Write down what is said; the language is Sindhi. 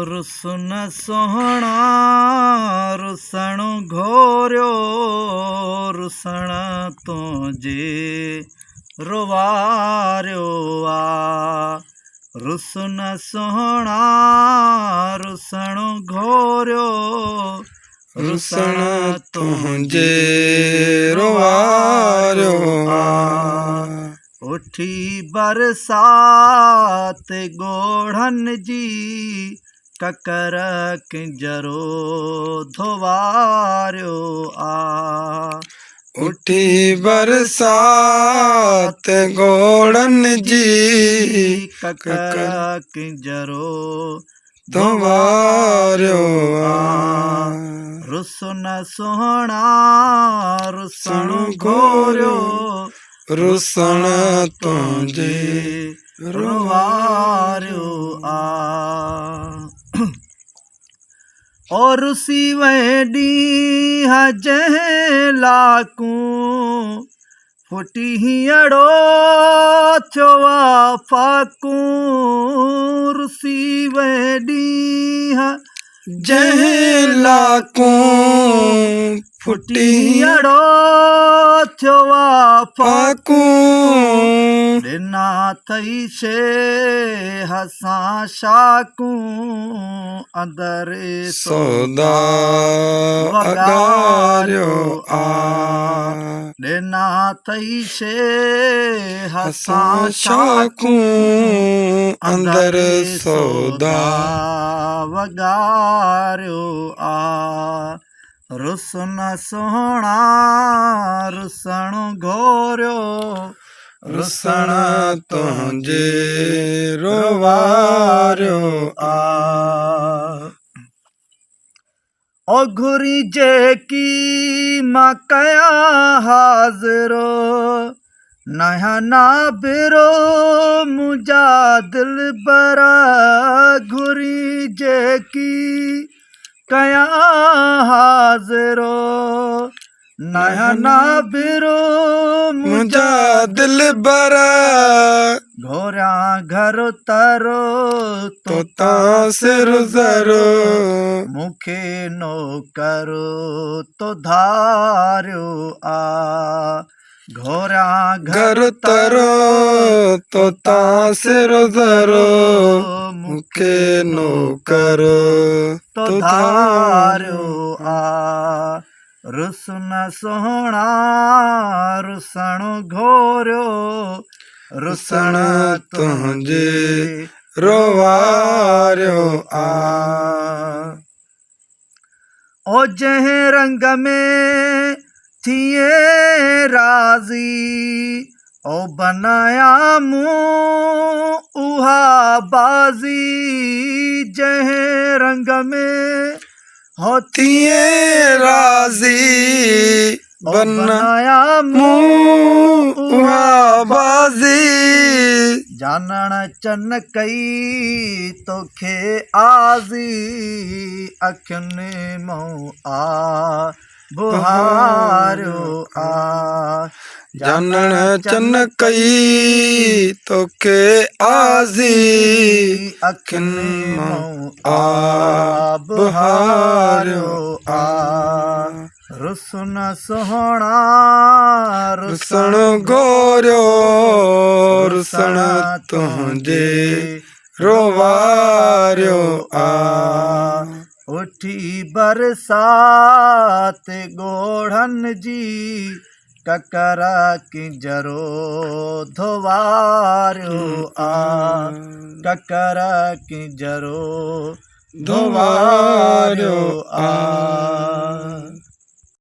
رسن سهڻا رسڻ گهوريو رسڻ تنهنجي روئاريو آ رسن سهڻا رسڻ گهوريو رسڻ تنهنجي روئاريو آ. اٺي برسات ڳوڙهن جي ڪڪر ڪنجرو ڌواريو آ. اٺي برسات ڳوڙهن جي ڪڪر ڪنجرو ڌواريو آ. رسن سهڻا رسڻ گهوريو رسڻ تنهنجي رواريو آ. او رسي وئين ڏينهن جنهن لاڪون ڦٽي هينئڙو ٿيو آ فاقون رسي وئين ڏينهن جنهن لاڪون ڦٽي هينئڙو ٿيو آ فاقون ڏنا ٿئي شي هسان شاڪون اندر سودا وڳاريو آ. ڏنا ٿئي شي هسان شاڪون اندر سودا وڳاريو آ. رسن سهڻا رسڻ گهوريو رسڻ تنهنجي روئاريو آ. او گهري جيڪي مان ڪيان حاضرو ناهيان نابرو منهنجا دلبر گهري جيڪي ڪيان حاضرو ناهيان نابرو منهنجا دلبر. گهوريان گهر ترو توتان سر ذرو. مون کي نوڪر تو ڌاريو آ. گهوريان گهر ترو توتان سر ذرو. مون کي نوڪر تو ڌاريو آ. رسن سهڻا رسڻ گهوريو رسڻ تنهنجي روئاريو آ. او جنهن رنگ ۾ ٿئين راضي او بنايا مون اها بازي جنهن رنگ ۾ هو ٿئين راضي بنايا مون اها بازي. جانڻ چن ڪئي توکي آزي اکين مون آ بهاريو آ. جانڻ چن ڪئي توکي آزي اکين مون آ بهاريو آ. رسن سهڻا رسڻ گهوريو رسڻ تنهنجي روئاريو آ. اٺي برسات ڳوڙهن جي ڪڪر ڪنجرو ڌواريو آ. ڪڪر ڪنجرو ڌواريو آ.